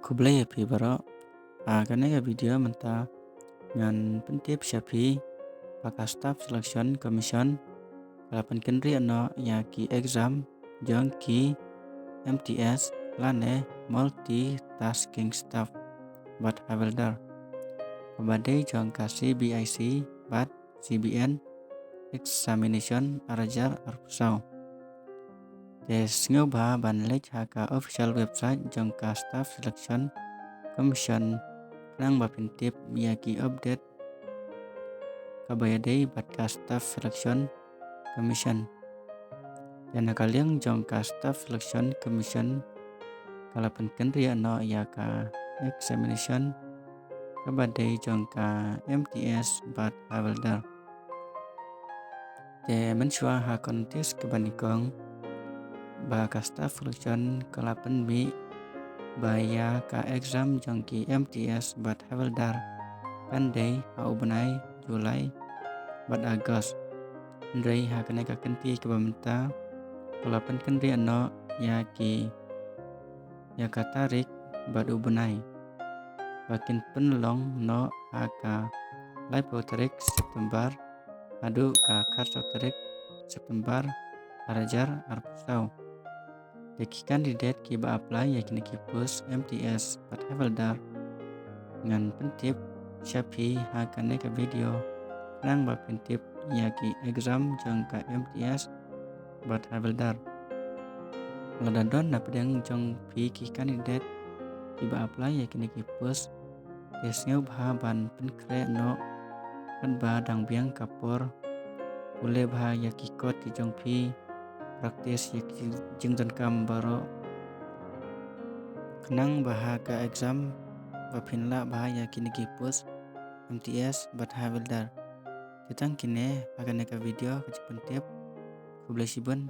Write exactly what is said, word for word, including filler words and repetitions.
Khublei ïa phi baroh. Ha kane ka video mynta ngan pyntip sha phi ba ka Staff Selection Commission ka la pynkynriah noh ïa ki exam jong ki M T S lane Multitasking Staff bad Havildar, kaba dei jong ka C B I C bad C B N examination ar hajar arphew saw. Te sngewbha ban leit ha ka official website jong ka Staff Selection Commission khnang ba phin tip ïa ki update kaba ïadei bad ka Staff Selection Commission. Te na ka liang jong ka Staff Selection Commission ka la pynkynriah noh ïa ka examination kaba dei jong ka M T S bad Havildar. Te mynshuwa ha ka notice kaba nyngkong ba ka Staff Selection ka la pynmih ba ïa ka exam jong ki M T S bad Havildar kan dei ha u bnai July bad August. Hynrei ha kane ka kynti kaba mynta ka la pynkynriah noh ïa ki ïa ka tarik bad u bnai ba kin pynlong noh ha ka laiphew tarik September haduh ka khatsaw tarik September ar hajar arphew saw. Te ki candidate kiba apply ïa kine ki post M T S bad Havildar ngan pyntip sha phi ha kane ka video khnang ba phin tip ïa ki exam jong ka M T S bad Havildar. Lada don na pdeng jong phi ki candidate kiba apply ïa kine ki post, te sngewbha ban pynkhreh noh katba dang biang ka por. Pule bha ïa ki kot ki jong phi, practice ïa ki jingdonkam baroh khnang ba ha ka exam ba phin lah bha ïa kine ki post M T S bad Havildar. Te tang kine ha kane ka video ka jingpyntip. Khublei shibun.